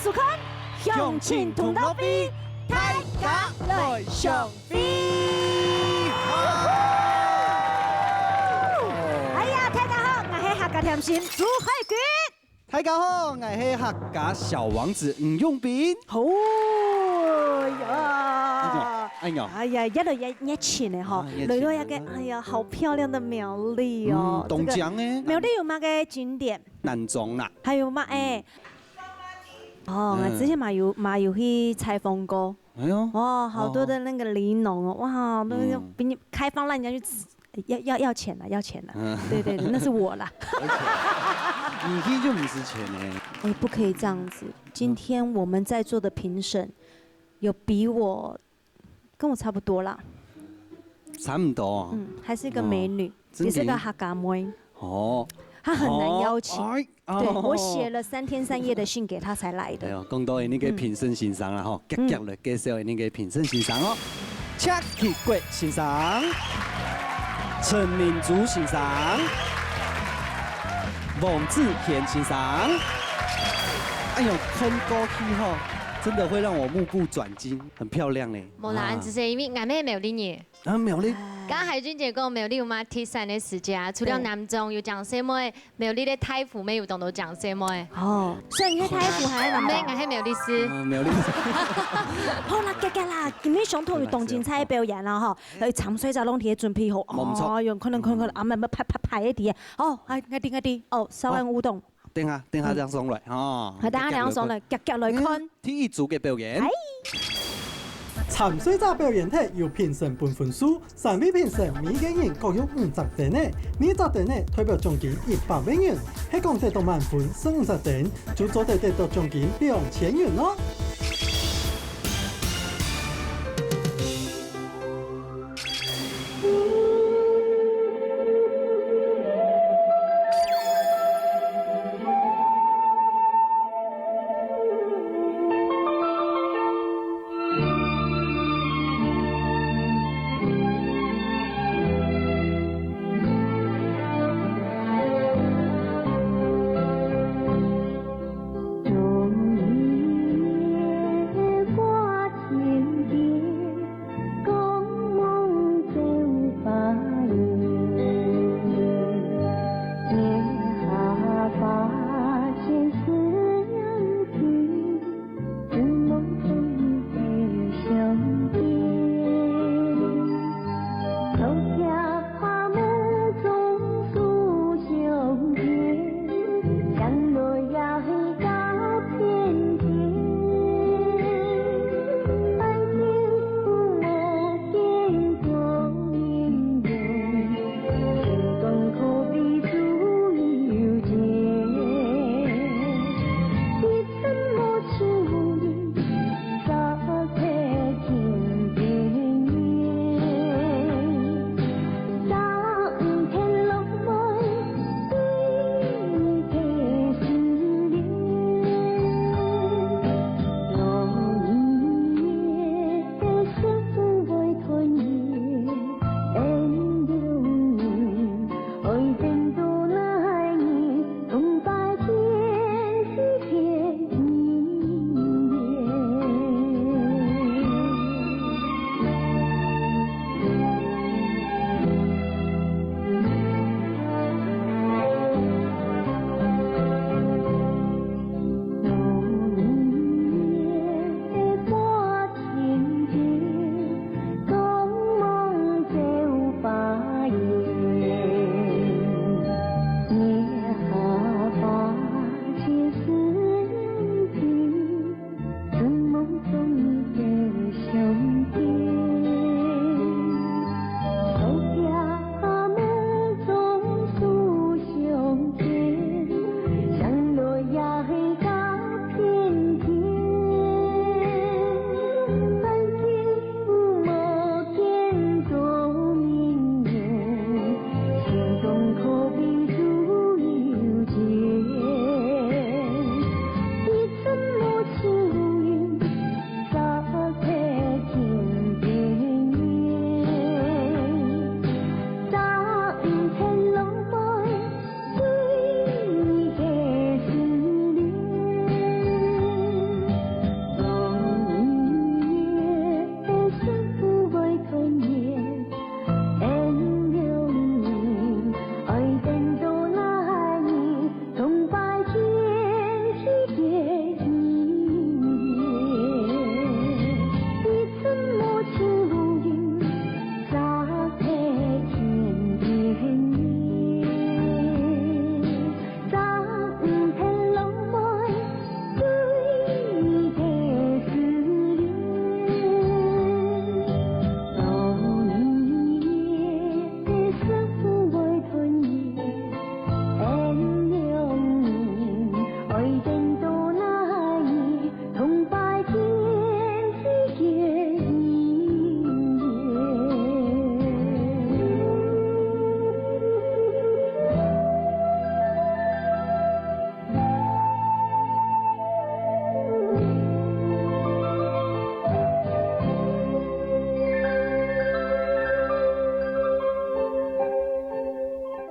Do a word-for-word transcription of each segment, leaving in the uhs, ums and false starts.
收看鄉親同樂會，大家來相會。哎呀，大家好，𠊎係客家甜心朱海軍。大家好，𠊎係客家小王子吳永斌。好呀，哎呀，哎呀，越來越熱情了哈，啊，熱情了。來到一個，哎呀，好漂亮的苗栗哦，嗯，這個東江欸。苗栗有麼个景點？南庄啦。還有嗎？哎，哦，嗯。𠊎之前嘛有，嘛有去採訪過。哎喲。哦，好多的那個梨農哦，哇，那個嗯。比你開放讓人家去吃，要，要，要錢了，要錢了。嗯。對，對，對，那是我啦。而且，你去就毋使錢欸。哎，不可以這樣子。今天我們在座的評審有比我，跟我差不多啦。差不多哦。嗯，還是一個美女，哦，也是個客家妹。真的？哦。她很難邀請。哦，哎。 對，哦。我寫了三天三夜的信給他才來的。哎喲，講到𠊎等个評審先生啦吼，嗯。遽遽來介紹𠊎等个評審先生哦。赤驥國先生、陳明珠先生、王子賢先生。哎喲，看過去吼，真的會讓我目不轉睛，很漂亮呢。無啦，啊。只是因為𠊎乜苗栗人。 啊，苗栗。剛剛海軍姐講苗栗有麼个特產个時節啊，除了南庄有靚妹，苗栗个大湖乜有當多靚妹。哦，所以你在大湖還有哪？毋係，𠊎係苗栗市。啊，苗栗市。好啦，遽遽啦，今日上頭有當精彩个表演啦吼，來參賽者攏提準備好，無錯。哦，用可能可能可能啊，乜乜拍拍拍个底下，哦，哎，𠊎知𠊎知，哦，燒完烏冬。 等下，等下正上來，吼。好，等下正上來，遽遽來看。嗯，第一組个表演。哎。參賽者表演忒由評審分分數，三位評審每個人各有五隻燈仔，每隻燈仔代表獎金一百萬元。係講得到滿分十五隻燈，就做得得到獎金兩千元哦。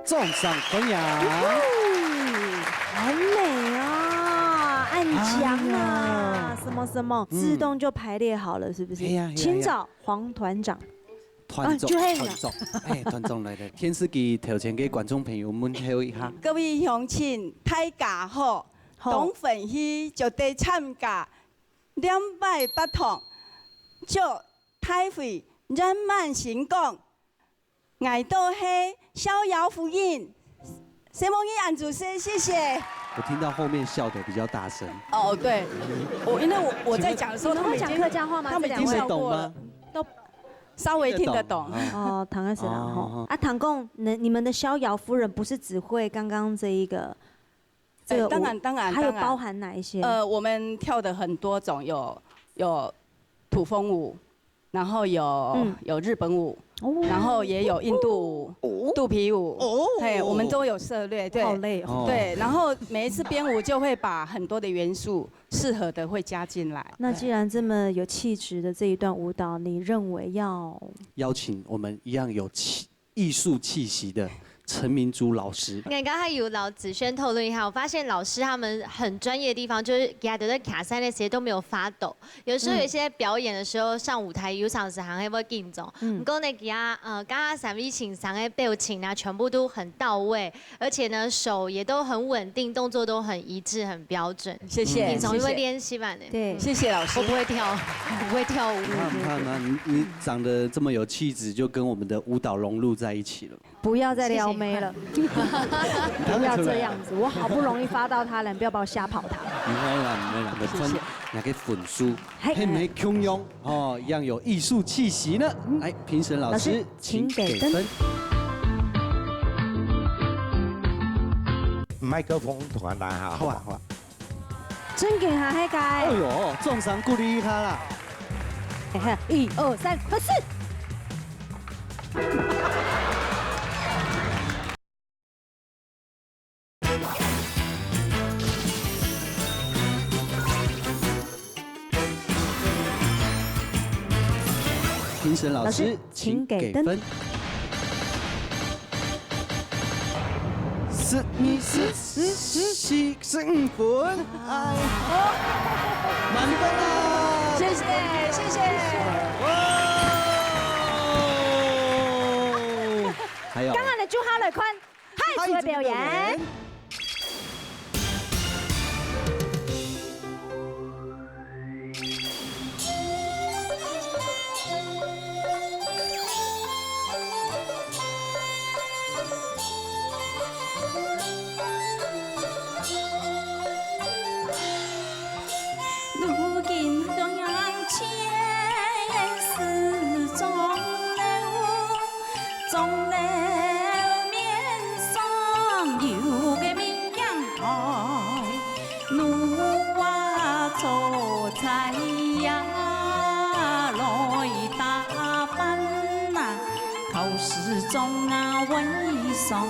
掌聲歡迎。很美啊，恁靚啊，哎呀。什麼什麼，嗯。自動就排列好了，是不是？哎呀，哎呀，哎呀。請找黃團長。團長，啊，就係啦。團長，哎，團長來了。電視機頭前个觀眾朋友問候一下。各位鄉親，大家好。好。當歡喜做得參加兩擺八堂，祝大會圓滿成功。 𠊎兜係逍遙夫人，承蒙你恁仔細，謝謝。我聽到後面笑得比較大聲。哦，對，我，因為我，我在講的時候，你們會講客家話嗎？他們已經，他們已經笑過了。這兩位？聽得懂嗎？都稍微聽得懂。聽得懂，啊。哦，唐二十啦，吼。哦，哦。啊，唐公，你，你們的逍遙夫人不是只會剛剛這一個 這個舞，呃，當然，當然，還有包含哪一些？當然。呃，我們跳的很多種，有，有土風舞，然後有，嗯。有日本舞，哦。然後也有印度舞，哦。肚皮舞，哦。嘿，我們都有涉獵，對。好累哦。哦。對，然後每一次編舞就會把很多的元素適合的會加進來。那既然這麼有氣質的這一段舞蹈，你認為要邀請我們一樣有氣， 藝術氣息的陳明珠老師。剛剛還有老子軒討論一下，我發現老師他們很專業的地方，就是佢兜在徛山个時節都沒有發抖。有時候有一些表演的時候，上舞台有常時還會緊張。嗯。不過呢，佢兜，呃，剛剛三位先生个表情啊，全部都很到位，而且呢，手也都很穩定，動作都很一致，很標準。謝謝，你從因為練習吧呢？謝謝。對。謝謝老師。我不會跳，我不會跳舞。你看，你看啊，你，你長得這麼有氣質，就跟我們的舞蹈融入在一起了。 不要再撩妹了。謝謝。不要這樣子，我好不容易發到他了，你不要把我嚇跑他。毋會啦，毋會啦，謝謝。你看，你个分數，嘿。係毋係共樣？哦，一樣有藝術氣息呢。嗯。來，評審老師，老師，請給分。請給分。麥克風同佢拿下，好啊，好啊。好啊。 真緊下，係个。哎喲，掌聲鼓勵一下啦。嘿嘿，一二三，開始。評審老師，老師，請給分。請給分。 十二、十、十、十、十五分，哎，滿分啦！謝謝，謝謝。哇！還有，剛剛的朱哈爾寬，太子的表演。太子的表演。 如今中央千丝钟楼，钟楼面上有个明镜台， 奴家做差呀，来打扮呐，考试中啊，文艺上，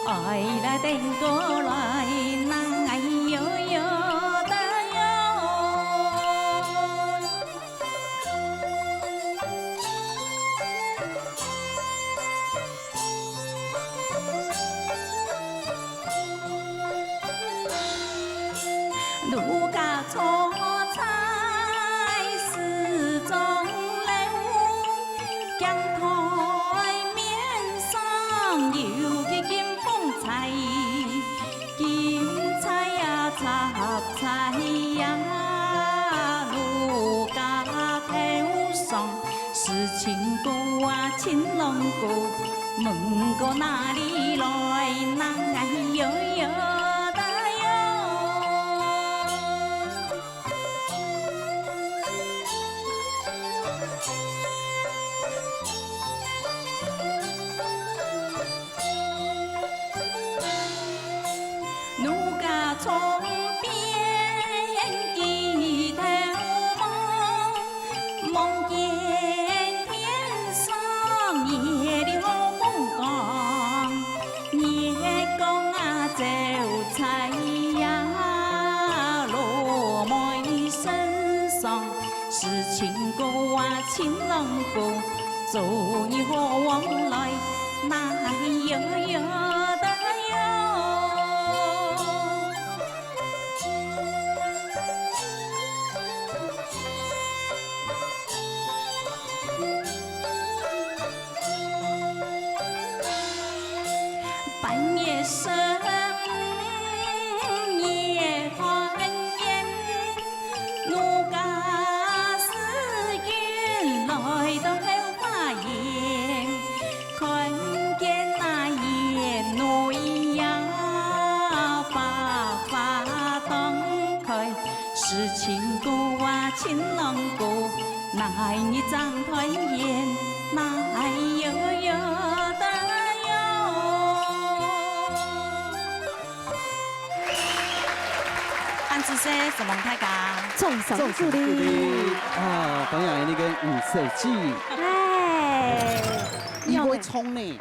哎，来登过来，那哎哟哟的哟。 奴家做差丝钟楼，镜台面上有个金凤钗，金钗呀插在呀，奴家头上。 是亲哥啊，亲郎哥，问个哪里来，那哎哟哟的哟。 奴家窗边低头望，望见天上月里好风光。月光啊，照在呀，罗妹身上。 是亲哥啊，亲郎哥，做你好往来，那哎哟哟半夜深夜团圆，奴家诗君来到后花园，看见那野奴呀百花当开，诗情歌啊情郎歌，男女正团圆，哪有有的哟。 恁仔細，承蒙大家。掌聲鼓励。掌聲鼓勵。啊，歡迎你个吳小姐。哎，你會唱呢？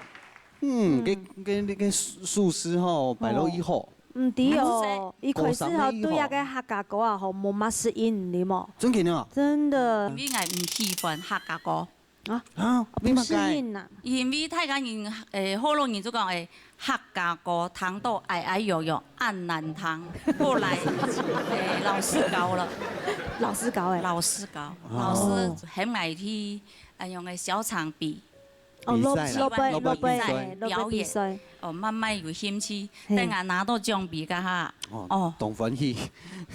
嗯，嗯。該，該，該个數，數字吼，擺落去好。毋知哦，哦。佢開始吼，高三了以後。對這个客家歌啊，吼，無麼適應，你無？真个呢？真的。因為𠊎毋喜歡客家歌。 啊？啊，為麼个？不適應啊。因為大家人，誒，學老人就講，誒，客家歌聽到哀哀喲喲，恁難聽，後來，誒，老師教了。老師教誒。老師教，哦。老師喊𠊎去，呃，用个小場比。哦，比賽啦，落，落，落，落，比賽。落，落，比賽。表演。 哦，慢慢有興趣，嘿。等下拿到獎杯該下，哦，哦。當歡喜。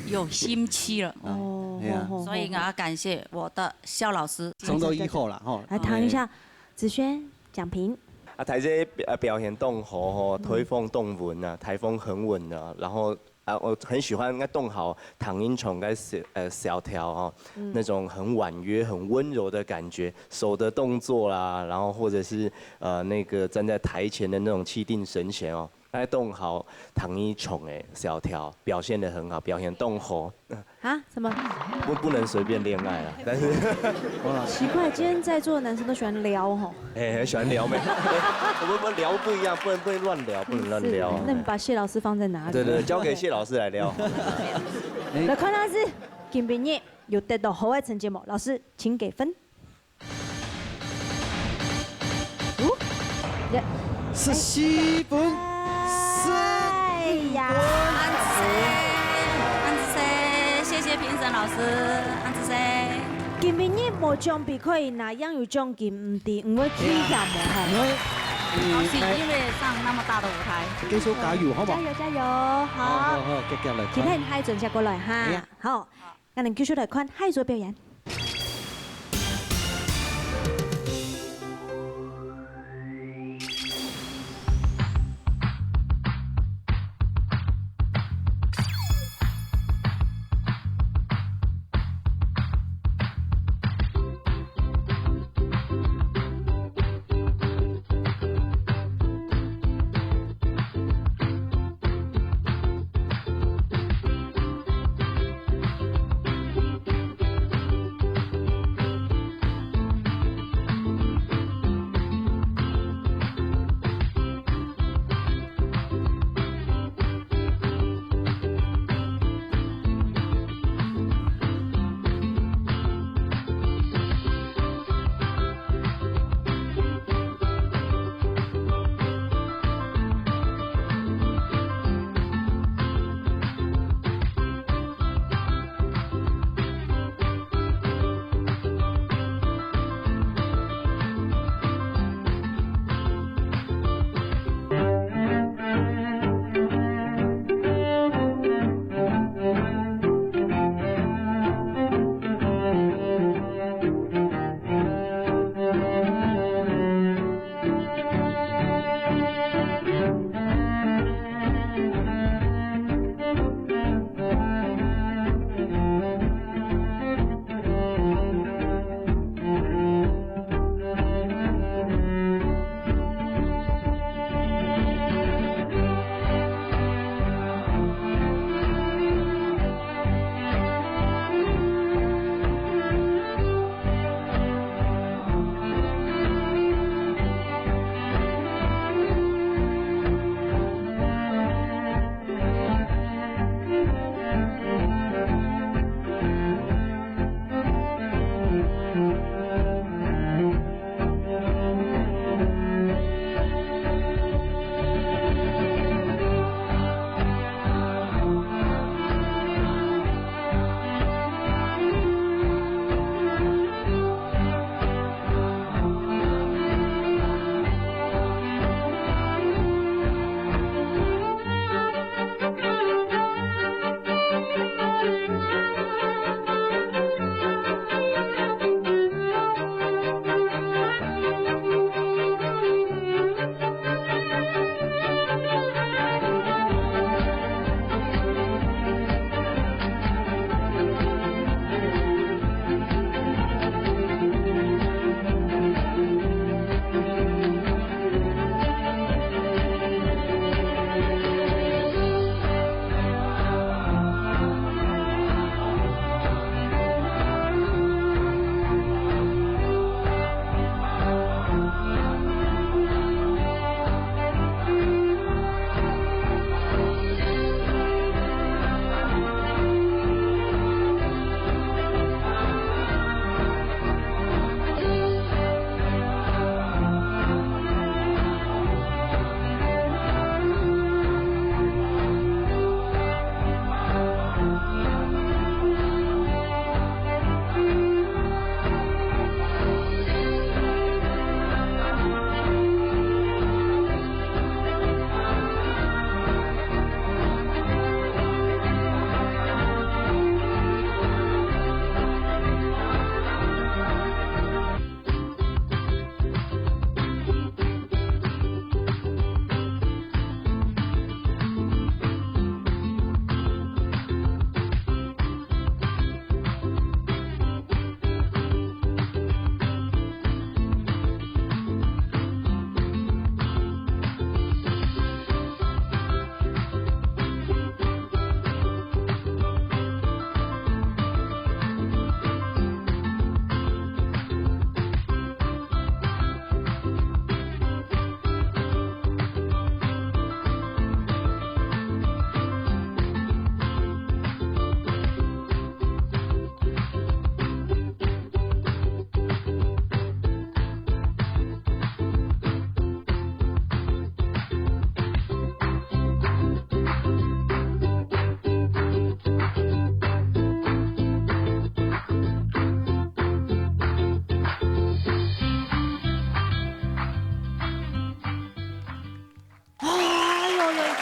有興趣了。哦，係啊。好，好，所以我要感謝我的蕭老師。唱到以後啦，吼。來，聽一下，哎。子軒，獎品。啊，在這表，表現當好吼，嗯。台風當穩啊，台風很穩啊，然後，啊，我很喜歡該當好唐英瓊該小，呃，小調哦，嗯。那種很婉約、很溫柔的感覺，手的動作啦，然後或者是，呃，那個站在台前的那種氣定神閒哦。 哎，當好，唐一瓊誒，小調表現得很好，表現當好。啊？什麼？不，不能隨便戀愛啊，但是，奇怪，今天在座的男生都喜歡撩吼。哎，很喜歡撩妹。我們，我們聊不一樣，不能，不能亂聊，不能亂撩。是，那你把謝老師放在哪裡？對，對，對，交給謝老師來撩。來看下子，今晡日有得到好个成績無？老師，請給分。 哦，耶。十四分，哎呀。十四分。恁仔細，恁仔細，謝謝評審老師，恁仔細。今晡日無獎品可以拿，也有獎金毋知，毋會棄嫌無吼？因為，嗯，高興，因為上那麼大的舞台。繼續加油，好無？加油，加油，好。好，好，好，遽遽來看。其他人還轉接過來哈。哎呀。好。 𠊎等繼續來看下一組表演。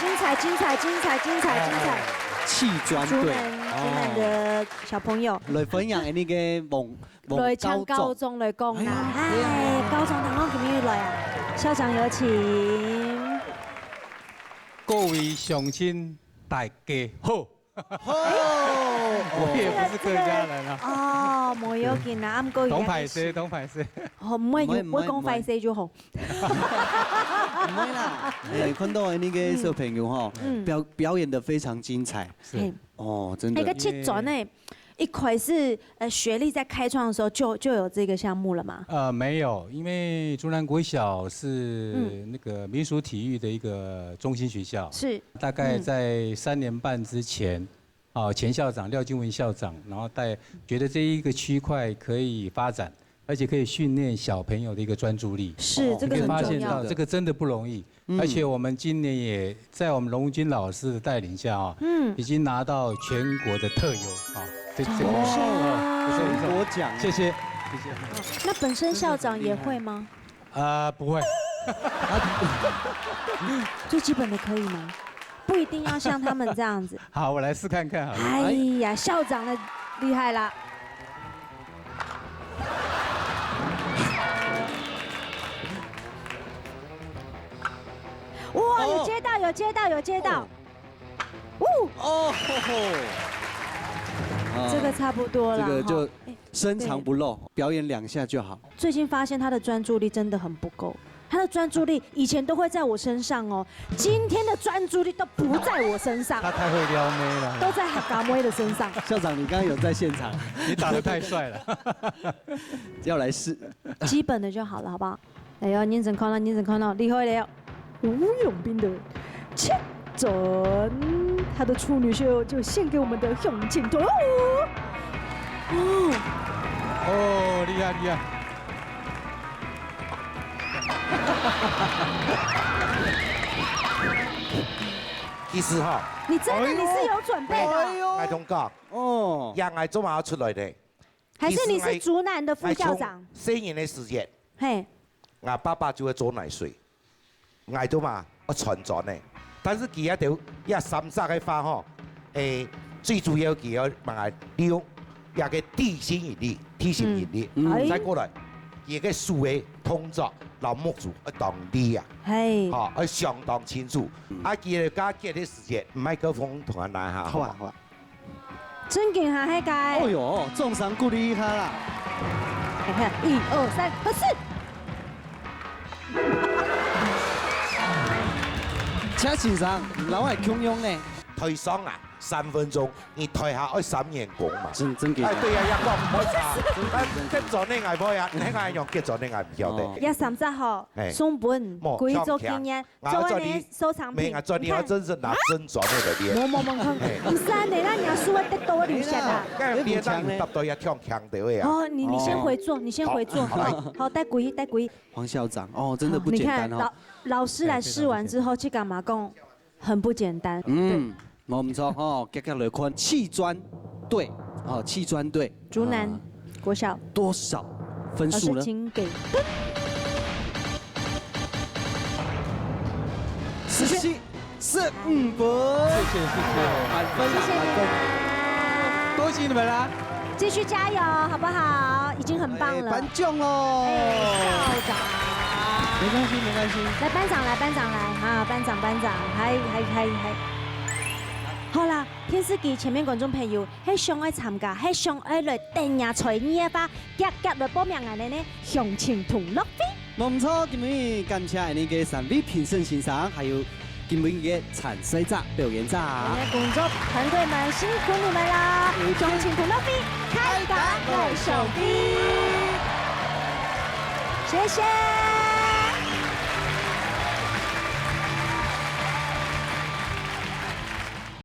精彩，精彩，精彩，精彩，精彩！砌砖队，竹南，竹南的小朋友，来分享恁个夢夢來唱高高中。中來講啦，哎呀對啊哎，高中堂上今日來啊，校長有請。各位鄉親，大家好。哦，我也不是客家人啊。哦，無要緊啦，毋過當歹勢，當歹勢。哦，毋會，毋會有會講歹勢就好。毋會啦，哎，看到那個小朋友哈，嗯表表演得非常精彩是嘿，哦，真那個的。七轉呢，一開始呃學歷在開創的時候就就有這個項目了嘛。呃，沒有，因為竹南國小是嗯那個民俗體育的一個中心學校，是，大概在三年半之前，啊，前校長廖金文校長，然後帶覺得這一個區塊可以發展，而且可以訓練小朋友的一個專注力。是，這個你可以發現很重要。到這個真的不容易，嗯而且我們今年也在我們龍君老師的帶領下啊，嗯，已經拿到全國的特優啊，這這個哦啊，不錯不錯，全國獎謝謝謝謝。那本身校長也會嗎？啊，不會。最基本的可以嗎？不一定要像他們這樣子。好，我來試看看好了。哎呀，校長的厲害啦！哇，有接到，有接到，有接到！哦，哦吼吼，啊這個差不多了。這個就哈哎深藏不露，表演兩下就好。最近發現他的專注力真的很不夠，他的專注力以前都會在我身上哦，今天的專注力都不在我身上，他太會撩妹了。都在哈嘎妹的身上。校長，你剛剛有在現場，你打得太帥了。要來試。基本的就好了，好不好？哎呦，認真看了，認真看了，厲害了！吳永斌的七轉，他的處女秀就獻給我們的鄉親團。哦，哦，厲害厲害。其實哈，你真的你是有準備的，我同你講，哦，呀，𠊎做麼个出來呢？還是你是竹南的副校長？細人个時節，嘿，𠊎爸爸就會做泥水，𠊎都嘛愛傳轉呢。但是佢一條一三十个話吼，誒，最主要佢要麼个利用這个地心引力，地心引力，嗯哎再過來，佢个手个動作，老目珠愛當利啊，嘿，吼，愛相當清楚。啊，佢个加結个時節，麥克風同佢拿下，好啊好啊，正經哈，嘿該。哦喲，掌聲鼓勵一下啦。你看，一二三，合適。請先生，老外共樣呢，台上啊，三分鐘，你台下愛三年功嘛。真真給哎，對呀，也講毋好差，啊，結轉呢，𠊎無呀，你看用結轉呢，𠊎毋曉得。哦一三十號，哎送分，莫歸做紀念，強強做恁呢收藏品。沒，𠊎轉你要真正拿真轉那個練。摸摸摸看，哎毋使你啦，你輸得多你曉得。該別人答到也強強的位啊。哦，你你先回座，你先回座，好好，好，帶鬼帶鬼。黃校長，哦，真的不簡單哦。你看老老師來試完之後，去幹嘛講？很不簡單。嗯，無毋錯吼，遽遽來看七專隊，哦，七專隊，竹南啊國小多少分老數呢？師請給十七，十五分，謝謝謝謝，滿分啦，滿分。恭喜你們啦！繼續加油，好不好？已經很棒了。哎，頒獎嘍！哎，校長，沒關係沒關係。來班長來，班長來啊，班長班長，嗨嗨嗨嗨。好啦，電視機前面觀眾朋友，係想愛參加，係想愛來等下才藝个話，遽遽來報名𠊎等呢鄉親同樂會。無毋錯，今日感謝𠊎等个三位評審先生，還有今日个參賽者、表演者。我們的工作團隊們辛苦你們啦！鄉親同樂會，大家來相會，謝謝。